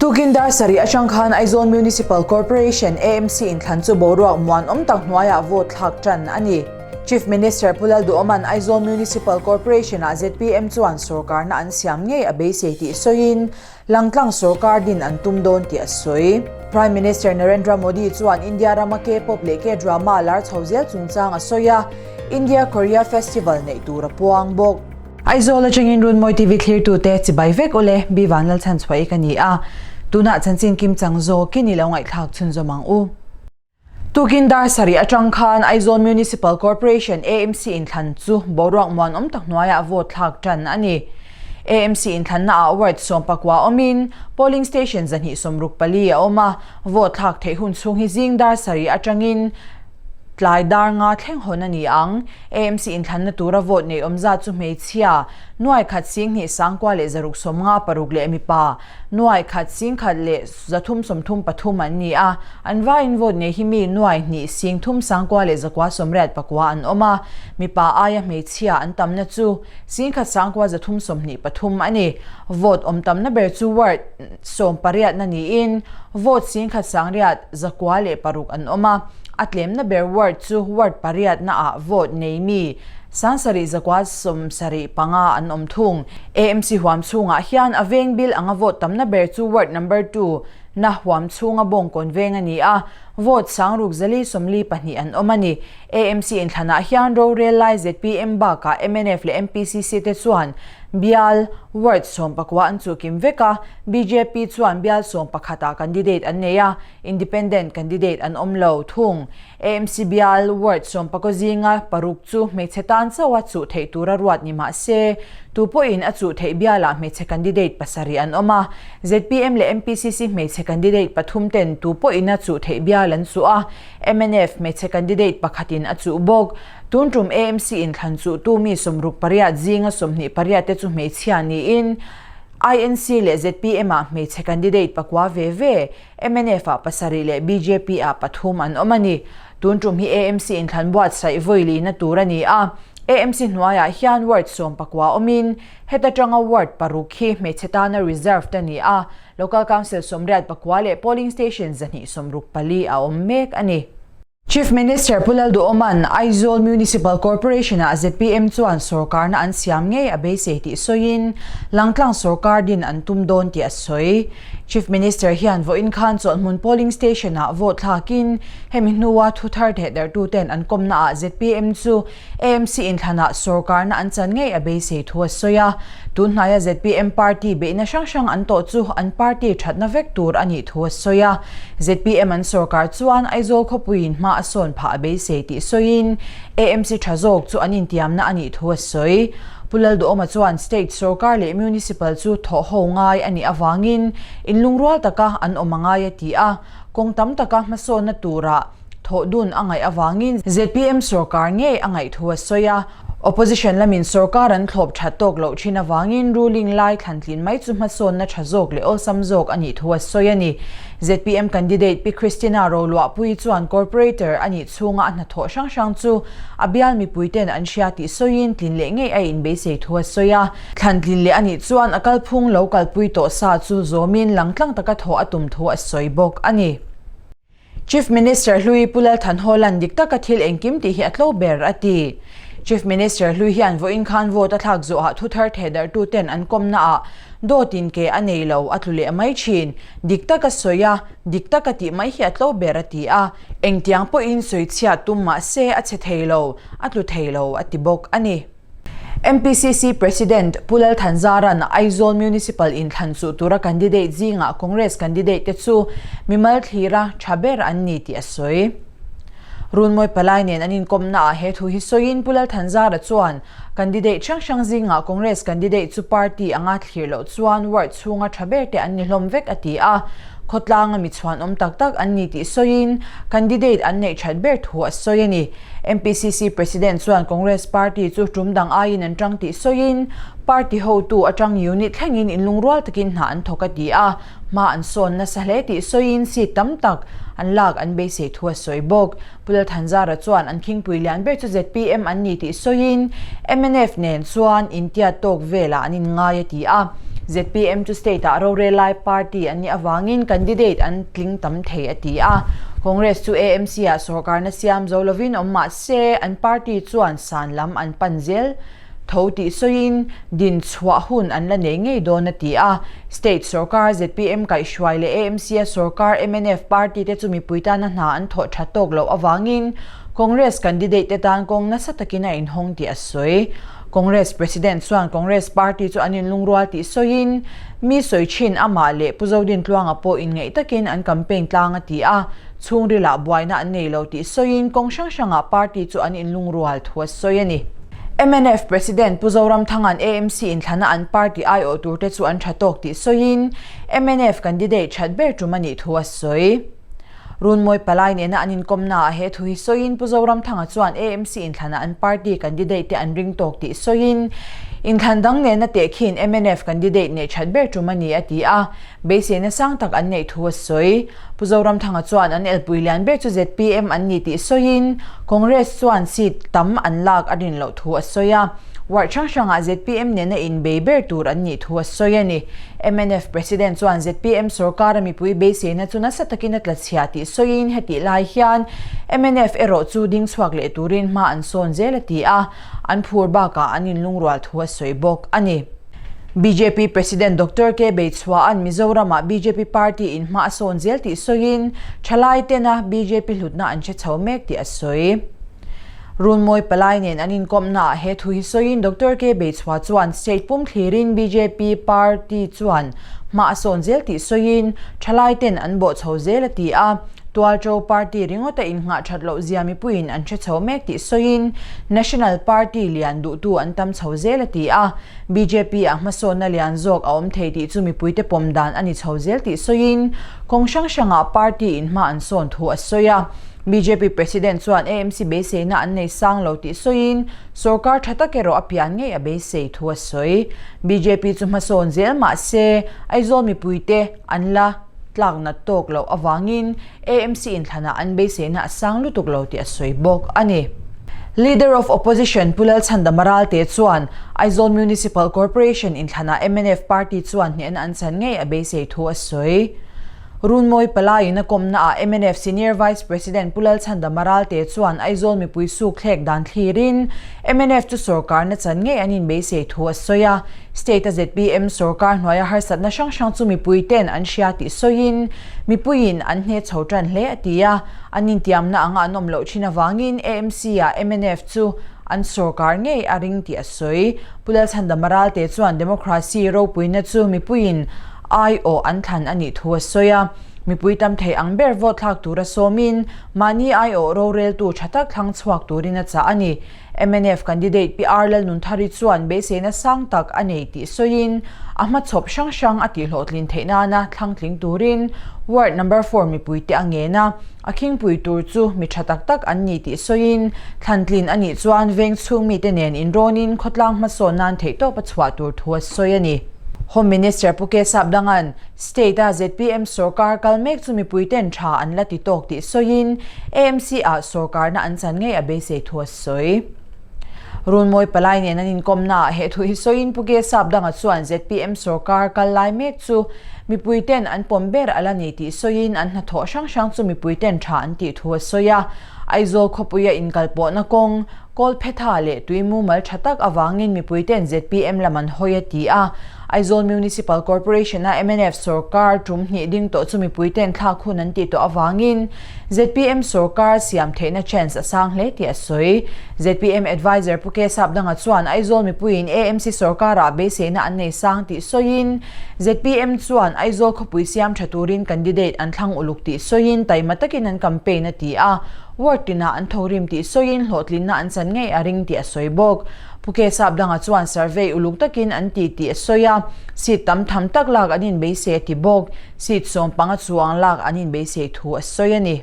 Tukin dar sarih atang khan Aizawl Municipal Corporation, AMC, inthlan chu boruak muanawm tak hnuaiah vote thlak tan a ni. Chief Minister Pu Lalduhawma'n Aizawl Municipal Corporation-ah zpm chuan sorkarna an siam ngei a beisei tih sawiin, Langtlang sorkar din an tum dawn tih a sawi. Prime Minister Narendra Modi chuan India rama K-pop leh K-drama lar chho zel chungchang a sawi a, India-Korea Festival neih tur a puang bawk. Aizawl atangin Runmawi TV thlirtute chibai vek ule, Bi Vanlalchhan chhuah i ka ni a, tunah chanchin kim chang zawkin i lo ngaihthlak chhunzawm ang u. Tukin dar sarih atang khan Aizawl Municipal Corporation, AMC, inthlan chu boruak muanawm tak hnuaiah vote thlak tan a ni. AMC inthlanna ah ward 14 awmin polling station 264 a awm a, vote thlak theih hun chhung hi zing dar sarih atangin tlai dar nga thleng hawn a ni ang. AMC inthlanna tura vote nei awm zat chu hmeichhia, nuai khat 10,000 sangkua leh 656 leh mipa, nuai khat 10,000 leh 333 an ni a. An vaiin vote nei hi mi nuai hnih 3 sangkua leh 989 an awm a. Mipa aia hmeichhia an tamna chu 10,000 sangkua 323 a ni. Vote awm tamna ber chu ward 18 na niin vote 10,000 sangriat 906 an awm a. A tlemna ber ward chu ward pariatna ah vote nei mi 7,000 975 an awm thung. AMC huam chhungah hian a veng bil anga vote tamna ber chu ward number 2 na huam chhunga Bawngkawn veng a ni a, vote 6442 an awm a ni. AMC inthlanah hian rorel lai zpm bakah mnf leh MPCC te chuan bial ward 19 an chuhkim vek a, bjp chuan bial 11 ah candidate an nei a, Independent candidate an awm lo thung. AMC bial ward 19 zinga paruk chu hmeichhe tan chauh a chuh theih tura ruat ni mah se, tu pawhin a chuh theih bialah hmeichhe candidate pasarih an awm a. Zpm leh MPCC hmeichhe candidate pathum ten tu pawhin a chuh theih bial an chuh a, mnf hmeichhe candidate pakhatin a chuh bawk. Tun tum AMC inthlan chuhtu mi 68 zinga 28 te chu hmeichhia niin, INC leh zpm ah hmeichhe candidate pakua ve ve, mnf ah pasarih leh bjp ah pathum an awm a ni. Tun tum hi AMC inthlan buatsaih vawi lihna tur a ni a. AMC hnuaiah hian ward 19 awmin, heta tanga ward paruk hi hmeichhe tana reserved a ni a. Local Council 84 leh polling station 264 a awm mek a ni. Chief Minister Pu Lalduhawma'n Aizawl Municipal Corporation-ah zpm chuan sorkarna an siam ngei a beisei tih sawiin, langtlang sorkar din an tum dawn tih a sawi. Chief Minister hian vawiin khan Chawlhhmun Polling Station-ah vote thlakin hemi hnua thu thar thehdarhtuten an kawmnaah zpm chu AMC inthlanah sorkarna an chan ngei a beisei thu a sawi a. Tun hnaia zpm party beihna hrang hrang an tawh chu an party thatna vek tur a nih thu a sawi a. Zpm an sorkar chuan Aizawl khawpuiin hma a sawn phah a beisei tih sawiin AMC tha zawk chu an intiamna a nih thu a sawi. Pu Lalduhawma chuan state sorkar leh municipal chu thawh ho ngai a nih avangin inlungrual taka an awm a ngai a ti a. Kawng tam taka hmasawnna turah thawh dun a ngaih avangin zpm sorkar ngei a ngaih thu a sawi a. Opposition lamin sorkar an thlawp that tawk loh thin avangin ruling lai thlantlin mai chu hmasawnna tha zawk leh awlsam zawk a nih thu a sawi a ni. Zpm candidate Pi Christina Roluahpuii chuan corporator a nih chhunga a hnathawh hrang hrang chu a bial mipuiten an hria tih sawiin tlin leh ngei a inbeisei thu a sawi a. Thlantlin leh a nih chuan a kalphung lo kalpui tawh sa chu zawmin langtlang taka thawh a tum thu a sawi bawk a ni. Chief Minister hlui Pu Lal Thanhawla'n dik taka thil engkim tih hi a tlo ber a ti. Chief Minister hlui hian vawiin khan vote a thlak zawhah thu thar thehdarhtuten an kawmnaah dawtin ke a nei lo a tlu leh mai thin. Dik taka sawi a, dik taka tih mai hi a tlo ber a ti a. Engtiang pawhin sawi chhiat tum mah se a chhe thei lo, a tlu thei lo a ti bawk a ni. MPCC President Pu Lal Thanzara'n Aizawl Municipal inthlan chuh tura candidate zingah Congress candidate te chu mimal thlira tha ber an ni tih a sawi. Runmawi Palai nen an inkawmnaah he thu hi sawiin Pu Lal Thanzara chuan candidate hrang hrang zingah Congress candidate chu party anga thlir loh chuan ward chhunga tha ber te an ni hlawm vek a ti a. Khawtlanga mi chhuanawm tak tak an ni tih sawiin candidate an neih that ber thu a sawi a ni. MPCC President chuan Congress party chu tum dang aiin an tang tih sawiin, party hotu atang unit thlengin inlungrual takin hna an thawk a ti a, hma an sawn nasa hle tih sawiin seat tam tak an lak an beisei thu a sawi bawk. Pu Lalthanzara chuan an khingpui lian ber chu zpm an ni tih sawiin, mnf nen chuan intiat tawk velah an inngai a ti a. Zpm chu state-ah rorel lai party an nih avangin candidate an tling tam thei a ti a. Congress chu AMC-ah sorkarna siam zo lovin awm mah se an party chuan san lam an pan zel tho tih sawiin din chhuah hun an la nei ngei dawn a ti a. State sorkar zpm kaihhruai leh AMC-a sorkar mnf party te chu mipui tana hna an thawh that tawk loh avangin Congress candidate te tan kawng nasa takin a inhawng tih a sawi. Congress President chuan Congress party chu an inlungrual tih sawiin mi sawi thin amah leh Pu Zodintluanga pawh inngeih takin an campaign tlang a ti a, chhungrilah buaina an nei lo tih sawiin kawng hrang hrangah party chu an inlungrual thu a sawi a ni. Mnf President Pu Zoramthanga'n AMC inthlana an party aiawh turte chu an tha tawk tih sawiin mnf candidate that ber tum a nih thu a sawi. Runmawi Palai nena an inkawmnaah he thu hi sawiin Pu Zoramthanga chuan AMC inthlanah an party candidate te an ring tawk tih sawiin inthlan dang nena tehkhin mnf candidate neih that ber tum a ni a ti a, beiseina sang tak an neih thu a sawi. Pu Zoramthanga chuan an elpui lian ber chu zpm an ni tih sawiin Congress chuan seat tam an lak a rin loh thu a sawi a. Ward hrang hrangah zpm nena inbei ber tur an nih thu a sawi a ni. Mnf President chuan zpm sorkara mipui beiseina chu nasa takin a tla chhia tih sawiin hetih lai hian mnf erawh chu ding chhuak leh turin hma an sawn zel a ti a, an phur bakah an inlungrual thu a sawi bawk a ni. Bjp President Doctor K Beichhua'n Mizoramah bjp party in hma a sawn zel tih sawiin thalai tena bjp hlutna an hre chho mek tih a sawi. Runmawi Palai nen an inkawmnaah he thu hi sawiin Doctor K Beichhua chuan state pum thlirin bjp party chuan hma a sawn zel tih sawiin thalai ten an bawh chho zel a ti a, Tualṭo party ringawta innghah ṭhat loh zia mipuiin an hre chho mek tih sawiin National party lian duhtu an tam chho zel a ti a, bjp ah hmasawnna lian zawk a awm thei tih chu mipuite pawm dan a ni chho zel tih sawiin kawng hrang hrangah party in hma an sawn thu a sawi a. Bjp President chuan AMC beiseina an nei sang lo tih sawiin sorkar tha tak erawh a pian ngei a beisei thu a sawi. Bjp chu hmasawn zel mah se Aizawl mipuite an la tlak nat tawk loh avangin AMC inthlanah an beiseina a sang lutuk lo tih a sawi bawk a ni. Leader of Opposition Pu Lalchhandama Ralte chuan Aizawl Municipal Corporation inthlanah mnf party chuan hnehna an chan ngei a beisei thu a sawi. Runmawi Palaiin a kawmnaah mnf Senior Vice President Pu Lalchhandama Ralte chuan Aizawl mipui suk thlek dan thlirin mnf chu sorkarna chan ngei an inbeisei thu a sawi a. State-a zpm sorkar hnuaia harsatna hrang hrang chu mipui ten an hria tih sawiin mipuiin an hne chho tan hle a ti a. An intiamna anga an awm loh thin avangin AMC-ah mnf chu an sorkar ngei a ring tih a sawi. Pu Lalchhandama Ralte chuan democracy ropuina chu mipuiin aiawh an thlan a nih thu a sawi a, mipui tam thei ang ber vote thlak tura sawmin mahni aiawh roreltu tha tak thlang chhuak turin a chah a ni. Mnf candidate Pi R Lalnunthari chuan beiseina sang tak a nei tih sawiin a hmachhawp hrang hrang a tihhlawhtlin theih nana thlangtling turin Ward number four mipuite a ngen a, a khingpui tur chu mi tha tak tak an ni tih sawiin thlantlin a nih chuan veng chhung mite nen inrawnin khawtlang hmasawn nan theihtawp a chhuah tur thu a sawi a ni. Home Minister Pu K Sapdanga'n State-a zpm sorkar kal mek chu mipuiten tha an la ti tawk tih sawiin AMC-ah sorkarna an chan ngei a beisei thu a sawi. Runmawi Palai nen an inkawmnaah he thu hi sawiin Pu K Sapdanga chuan zpm sorkar kal lai mek chu mipuiten an pawm ber a la ni tih sawiin an hnathawh hrang hrang chu mipuiten tha an tih thu a sawi a. Aizawl khawpuia inkalpawhna kawng Kawlphetha leh tui mumal tha tak avangin mipuiten zpm lam an hawi a ti a. Aizawl Municipal Corporation-a mnf sorkar tum hnih ding tawh chu mipuiten thlak hun an tih tawh avangin zpm sorkar siam theihna chance a sang hle tih a sawi. Zpm Adviser Pu K Sapdanga chuan Aizawl mipuiin AMC sorkarah beiseina an nei sang tih sawiin zpm chuan Aizawl khawpui siam tha turin candidate an thlang uluk tih sawiin taima takin an campaign a ti a. Ward tinah an tho rim tih sawiin hlawhtlinna an chan ngei a ring tih a sawi bawk. Pu K Sapdanga chuan survey uluk takin an ti tih a sawi a, seat tam tham tak lak an inbeisei a ti bawk. Seat 15 chuang lak an inbeisei thu a sawi a ni.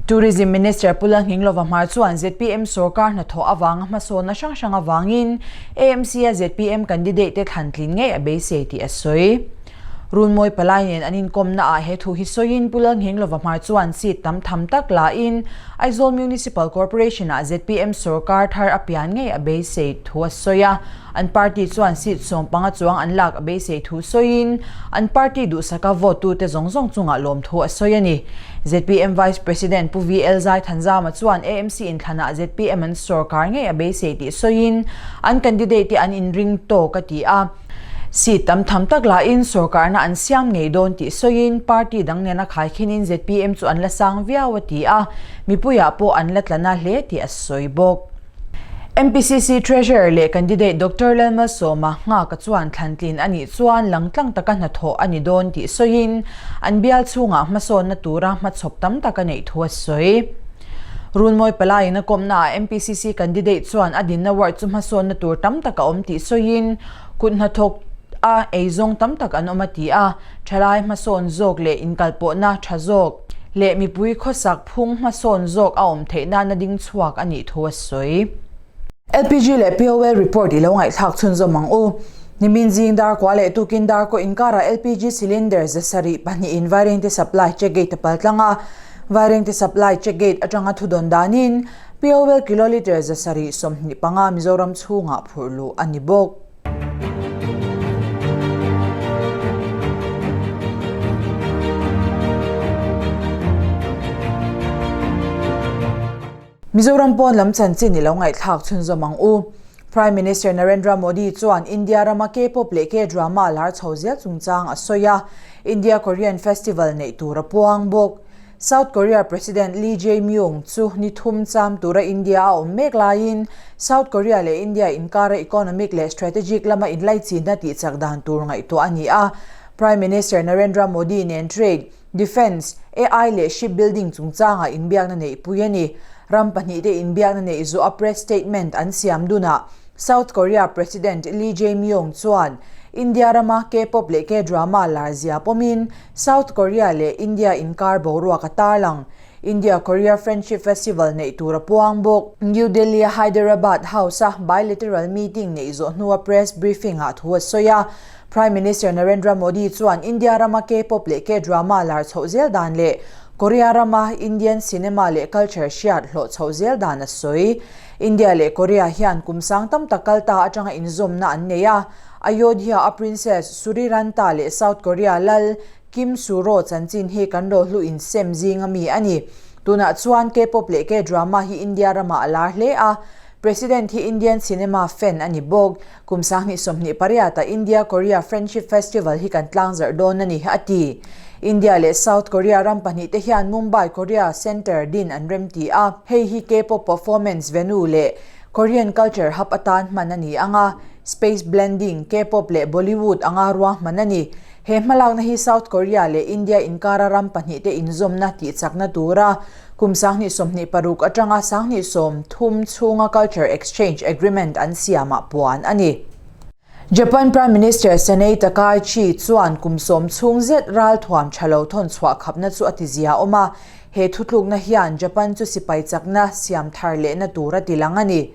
Tourism Minister Pu Lalnghinglova Hmar chuan zpm sorkar hnathawh avanga hmasawnna hrang hrang avangin AMC-a zpm candidate te thlan tlin ngei a beisei tih a sawi. Runmawi palai nen an inkawmna ah he thu hi sawiin Pu Lalnghenglova Hmar chuan seat tam tham tak la in Aizawl Municipal Corporation ah zpm sorkar thar a pian ngei a beisei thu a sawi a. An party chuan seat 15 chuang an lak a beisei thu sawiin an party duhsaka vote tute zawng zawng chungah lawmthu a sawi a ni. Zpm Vice President Pu VL Zaithanzama chuan AMC inthlanah zpm an sorkar ngei a beisei tih sawiin an candidate te an inring tawk a ti a. Seat tam tham tak lahin sorkarna an siam ngei dawn tih sawiin party dang nena khaikhinin zpm chu an la sang viau a ti a, mipuiah pawh an la tla na hle tih a sawi bawk. MPCC Treasurer leh candidate Doctor Lalmalsawma Nghaka chuan thlantlin a nih chuan langtlang taka hnathawh a ni dawn tih sawiin an bial chhungah hmasawnna tura hmachhawp tam tak a neih thu a sawi. Runmawi palaiin a kawmnaah MPCC candidate chuan a dinna ward chu hmasawnna tur tam tak a awm tih sawiin kut hnathawk a eizawng tam tak an awm a ti a, thalai hmasawn zawk leh inkalpawhna tha zawk leh mipui khawsak phung hmasawn zawk a awm theih nana ding chhuak a nih thu a sawi. LPG leh POL report i lo ngaihthlak chhunzawm ang u. Nimin zing dar kua leh tukin dar kaw inkarah LPG cylinder 702 in Vairengte supply check gate a pal tlang a, Vairengte supply check gate atanga thudawn danin POL kilolitre 725 Mizoram chhungah phurh luh a ni bawk. Mizoram pawn lam chanchin i lo ngaihthlak chhunzawm ang u. Prime Minister Narendra Modi chuan India rama K-pop leh K-drama lar chho zel chungchang a sawi a, India-Korean Festival neih tur a puang bawk. South Korea President Lee Jae-myung chu ni thum cham tura India a awm mek laiin South Korea leh India inkara economic leh strategic lama inlaichinna tihchak dan tur ngaihtuah a ni a. Prime Minister Narendra Modi nen trade, defence, AI leh shipbuilding chungchangah inbiakna neihpui a ni. Ram pahnihte inbiakna neih zawh a press statement an siam dunah South Korea President Lee Jae-myung chuan India rama K-pop leh K-drama lar zia pawmin South Korea leh India inkar boruak a tarlang. India-Korea Friendship Festival neih tur a puang bawk. New Delhi-a Hyderabad House-a bilateral meeting neih zawh hnua press briefing-ah thu a sawi a. Prime Minister Narendra Modi chuan India rama K-pop leh K-drama lar chhoh zel dan leh Korea rama Indian cinema leh culture hriat hlawh chhoh zel dan a sawi. India leh Korea hian kum sang tam tak kal ta atanga inzawmna an nei a. Ayodhya a Princess Suriranta leh South Korea lal Kim Suro chanchin hi kan rohlu insem zinga mi a ni. Tunah chuan K-pop leh K-drama hi India ramah a lar hle a, President hi Indian cinema fan a ni bawk. Kum 2028 ah India-Korea Friendship Festival hi kan tlangzarh dawn a ni, a ti. India leh South Korea ram pahnihte hian Mumbai Korea Centre din an remti a, hei hi K-pop performance venue leh Korean culture hub atan hman a ni ang a, space blending, K-pop leh Bollywood anga ruahman a ni. He hmalakna hi South Korea leh India inkara ram pahnihte inzawmna tihchakna tura kum 2026 atanga 2030 chhunga culture exchange agreement an siamah puan a ni. Japan Prime Minister Sanae Takaichi chuan kum sawm chhung zet ralthuam tha lo thawn chhuah khapna chu a ti zia awm a, he thutlukna hian Japan chu sipai chakna siam thar lehna tur a ti lang a ni.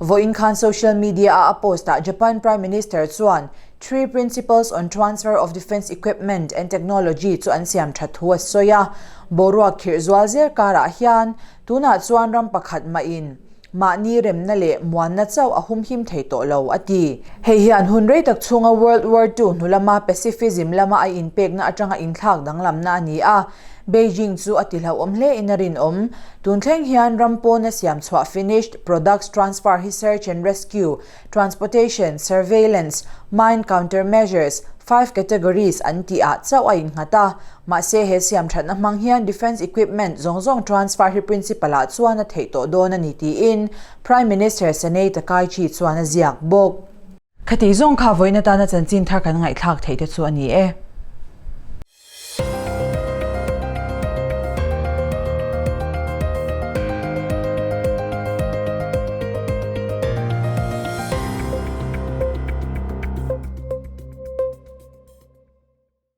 Vawiin khan social media-a a post-ah Japan Prime Minister chuan Three Principles on Transfer of Defence Equipment and Technology chu an siam that thu a sawi a. Boruak khirh zual zel karah hian tunah chuan ram pakhat mahin mahni remna leh muanna chauh a humhim thei tawh lo, a ti. Hei hian hun rei tak chhunga World War II hnu lama pacifism lama a inpekna atanga inthlak danglamna a ni a. Beijing chu a tihlauhawm hle in a rinawm. Tun thleng hian ram pawna siam chhuah finished products transfer hi search and rescue, transportation, surveillance, mine countermeasures, five categories an tih ah chauh a innghat a. Mahse he siam thatna hmang hian defence equipment zawng zawng transfer hi principle ah chuan a theih tawh dawn a ni tiin Prime Minister Sanae Takaichi chuan a ziak bawk. Khati zawng kha vawiin atana chanchin thar kan ngaihthlak theih te chu a ni e.